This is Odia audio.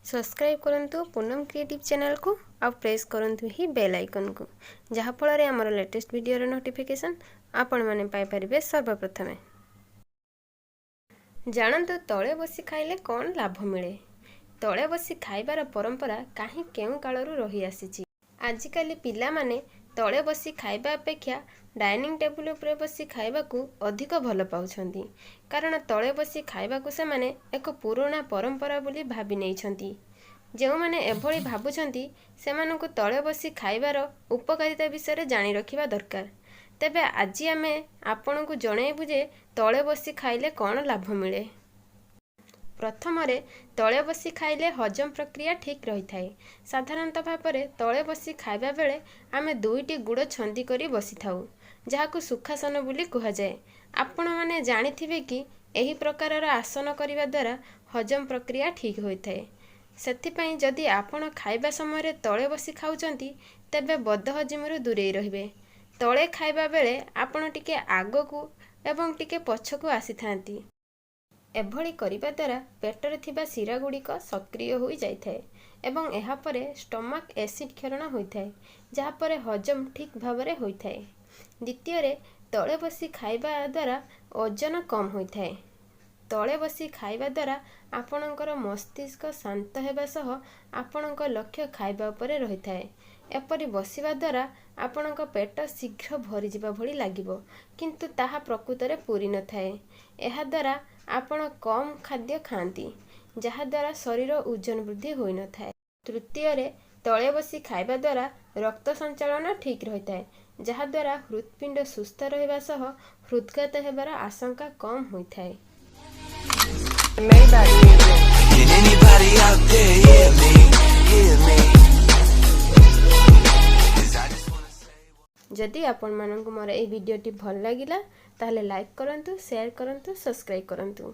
ସବସ୍କ୍ରାଇବ୍ କରନ୍ତୁ ପୁନମ କ୍ରିଏଟିଭ୍ ଚ୍ୟାନେଲକୁ ଆଉ ପ୍ରେସ୍ କରନ୍ତୁ ଏହି ବେଲ୍ ଆଇକନ୍କୁ, ଯାହାଫଳରେ ଆମର ଲେଟେଷ୍ଟ ଭିଡ଼ିଓର ନୋଟିଫିକେସନ୍ ଆପଣମାନେ ପାଇପାରିବେ ସର୍ବପ୍ରଥମେ। ଜାଣନ୍ତୁ, ତଳେ ବସି ଖାଇଲେ କ'ଣ ଲାଭ ମିଳେ? ତଳେ ବସି ଖାଇବାର ପରମ୍ପରା କାହିଁ କେଉଁ କାଳରୁ ରହିଆସିଛି। ଆଜିକାଲି ପିଲାମାନେ ତଳେ ବସି ଖାଇବା ଅପେକ୍ଷା ଡାଇନିଂ ଟେବୁଲ ଉପରେ ବସି ଖାଇବାକୁ ଅଧିକ ଭଲ ପାଉଛନ୍ତି, କାରଣ ତଳେ ବସି ଖାଇବାକୁ ସେମାନେ ଏକ ପୁରୁଣା ପରମ୍ପରା ବୋଲି ଭାବି ନେଇଛନ୍ତି। ଯେଉଁମାନେ ଏଭଳି ଭାବୁଛନ୍ତି, ସେମାନଙ୍କୁ ତଳେ ବସି ଖାଇବାର ଉପକାରିତା ବିଷୟରେ ଜାଣି ରଖିବା ଦରକାର। ତେବେ ଆଜି ଆମେ ଆପଣଙ୍କୁ ଜଣାଇବୁ ଯେ ତଳେ ବସି ଖାଇଲେ କ'ଣ ଲାଭ ମିଳେ। ପ୍ରଥମରେ, ତଳେ ବସି ଖାଇଲେ ହଜମ ପ୍ରକ୍ରିୟା ଠିକ୍ ରହିଥାଏ। ସାଧାରଣତଃ ଭାବରେ ତଳେ ବସି ଖାଇବା ବେଳେ ଆମେ ଦୁଇଟି ଗୋଡ଼ ଛନ୍ଦି କରି ବସିଥାଉ, ଯାହାକୁ ସୁଖାସନ ବୋଲି କୁହାଯାଏ। ଆପଣମାନେ ଜାଣିଥିବେ କି ଏହି ପ୍ରକାରର ଆସନ କରିବା ଦ୍ୱାରା ହଜମ ପ୍ରକ୍ରିୟା ଠିକ୍ ହୋଇଥାଏ। ସେଥିପାଇଁ ଯଦି ଆପଣ ଖାଇବା ସମୟରେ ତଳେ ବସି ଖାଉଛନ୍ତି, ତେବେ ବଦହଜମିରୁ ଦୂରେଇ ରହିବେ। ତଳେ ଖାଇବା ବେଳେ ଆପଣ ଟିକେ ଆଗକୁ ଏବଂ ଟିକେ ପଛକୁ ଆସିଥାନ୍ତି। ଏଭଳି କରିବା ଦ୍ୱାରା ପେଟରେ ଥିବା ଶିରାଗୁଡ଼ିକ ସକ୍ରିୟ ହୋଇ ଯାଇଥାଏ ଏବଂ ଏହାପରେ ଷ୍ଟମାକ୍ ଏସିଡ୍ କ୍ଷରଣ ହୋଇଥାଏ, ଯାହାପରେ ହଜମ ଠିକ୍ ଭାବରେ ହୋଇଥାଏ। ଦ୍ୱିତୀୟରେ, ତଳେ ବସି ଖାଇବା ଦ୍ୱାରା ଓଜନ କମ୍ ହୋଇଥାଏ। ତଳେ ବସି ଖାଇବା ଦ୍ୱାରା ଆପଣଙ୍କର ମସ୍ତିଷ୍କ ଶାନ୍ତ ହେବା ସହ ଆପଣଙ୍କ ଲକ୍ଷ୍ୟ ଖାଇବା ଉପରେ ରହିଥାଏ। ଏପରି ବସିବା ଦ୍ୱାରା ଆପଣଙ୍କ ପେଟ ଶୀଘ୍ର ଭରିଯିବା ଭଳି ଲାଗିବ, କିନ୍ତୁ ତାହା ପ୍ରକୃତରେ ପୁରି ନଥାଏ। ଏହାଦ୍ୱାରା ଆପଣ କମ୍ ଖାଦ୍ୟ ଖାଆନ୍ତି, ଯାହାଦ୍ୱାରା ଶରୀର ଓଜନ ବୃଦ୍ଧି ହୋଇନଥାଏ। ତୃତୀୟରେ, ତଳେ ବସି ଖାଇବା ଦ୍ୱାରା ରକ୍ତ ସଞ୍ଚାଳନ ଠିକ୍ ରହିଥାଏ, ଯାହାଦ୍ୱାରା ହୃତ୍ପିଣ୍ଡ ସୁସ୍ଥ ରହିବା ସହ ହୃଦଘାତ ହେବାର ଆଶଙ୍କା କମ୍ ହୋଇଥାଏ। Maybach music. Can anybody out there hear me? Hear me? 'Cause I just wanna say. ଯଦି ଆପଣମାନଙ୍କୁ ମୋର ଏହି ଭିଡ଼ିଓଟି ଭଲ ଲାଗିଲା, ତାହେଲେ ଲାଇକ୍ କରନ୍ତୁ, ସେୟାର କରନ୍ତୁ, ସବସ୍କ୍ରାଇବ୍ କରନ୍ତୁ।